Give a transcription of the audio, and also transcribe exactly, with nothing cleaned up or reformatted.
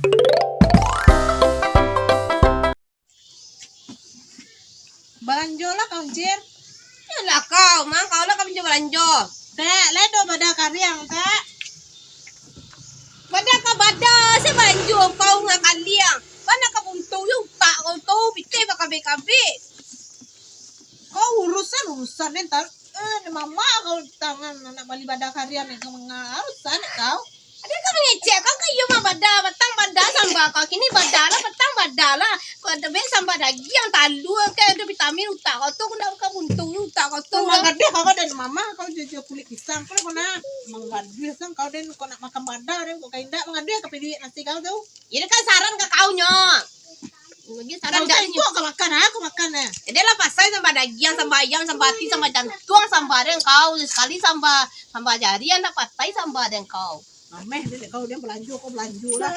Balanjo lah kau, Jir. Yalah kau, mang kau lah kami jo balanjo. Tek, lai do bada kariang, Tek. Bada ka bada, sia balanjo kau ngakaliang. Bana ka buntu yo utak kau tu, pitih bakabik-kabik. Kau urusan-urusan ni, entar, eh, ni mama kau tangan nak bali bada kariang ni, kau manga-, urusan ni kau. Ado kau mangecek, kau ka iyo mah bada, patang bada samba kau, kini bada lah, patang bada lah. Kau ado bek samba dagiang, talua, kau ado vitamin utak kau tu, kau nak ka buntu utak kau tu. Kau manggaduah kau dan mama kau jo, jo kulik pisang, kau nak manggaduah sang kau dan kau nak makan bada dan kau ka indak manggaduah ka pilik nasi kau tu. Jadi kan saran ka kau nyo. Lagi saran dari nyo. Kau makan, aku makan eh. Jadi lah pasai samba dagiang, samba ayam, samba ati, samba jantuang, samba den kau. Sakali samba, samba jari, ndak patai samba den kau. Ameh, dek kau dia balanjo, kau balanjo lah.